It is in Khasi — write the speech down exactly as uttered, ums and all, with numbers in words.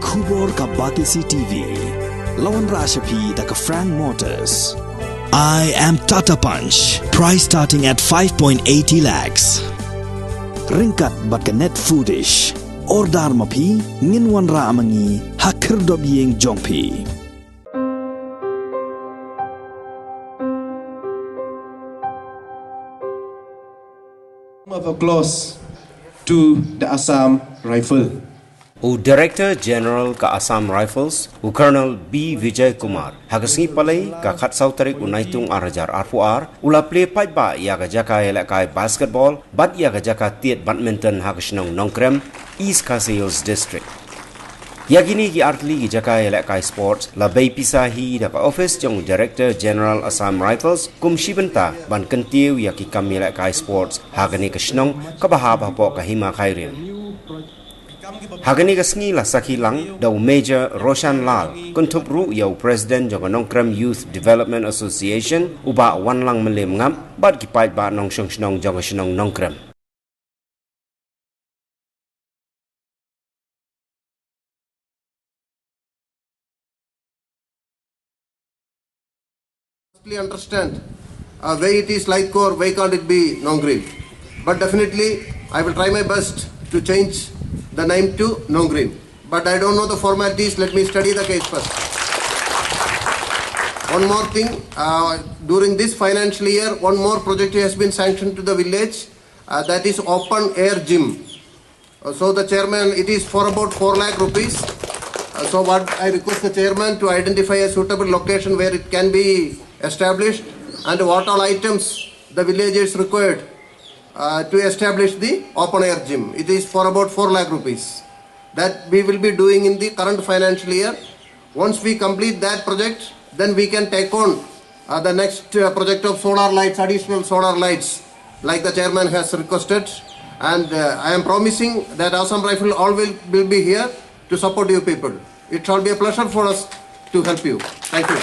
Khubor ka Batesi T V. La wanrah sha phi da ka Frank Motors. I am Tata Punch. Price starting at five point eighty lakhs. Ryngkat bad ka Net Foodish. Order ma phi, ngin wanrah ma ngi ha khyrdop ïing jong phi. Of applause to the Assam Rifle. U Director General ka Assam Rifles, u Colonel B Vijay Kumar, ha ka sngi Palei, ka khatsaw tarik u Naitung ar hajar arphew ar, u la plie paidbah ïa ka jaka ïalehkai basketball bad ïa ka jaka tied badminton ha ka shnong Nongkrem, East Khasi Hills District. Ïa kine ki artylli ki jaka ïalehkai sports la bei pisa hi da ka office jong u Director General Assam Rifles kum shi bynta ban kyntiew ïa ki kam ïalehkai sports ha kane ka shnong kaba hap hapoh ka hima Khyrim. Ha kane ka sngi la sakhi lang da u Major Roshan Lal, kynthup ruh ïa u President jong ka Nongkrem Youth Development Association, u Bah Wanlang Mylliem Ngap, bad ki paidbah nongshong shnong jong ka shnong Nongkrem. Firstly, understand, uh, why it is Laitkor, why can't it be Nongrim? But definitely, I will try my best to change the name to Nongrim. But I don't know the formalities. Let me study the case first. One more thing, uh, during this financial year, one more project has been sanctioned to the village, uh, that is open air gym. Uh, so the chairman, it is for about four lakh rupees. Uh, so what I request the chairman to identify a suitable location where it can be established and what all items the village is required, uh, to establish the open air gym. It is for about four lakh rupees. That we will be doing in the current financial year. Once we complete that project, then we can take on, uh, the next, uh, project of solar lights, additional solar lights, like the chairman has requested. And, uh, I am promising that Assam Rifle all will, will be here to support you people. It shall be a pleasure for us to help you. Thank you.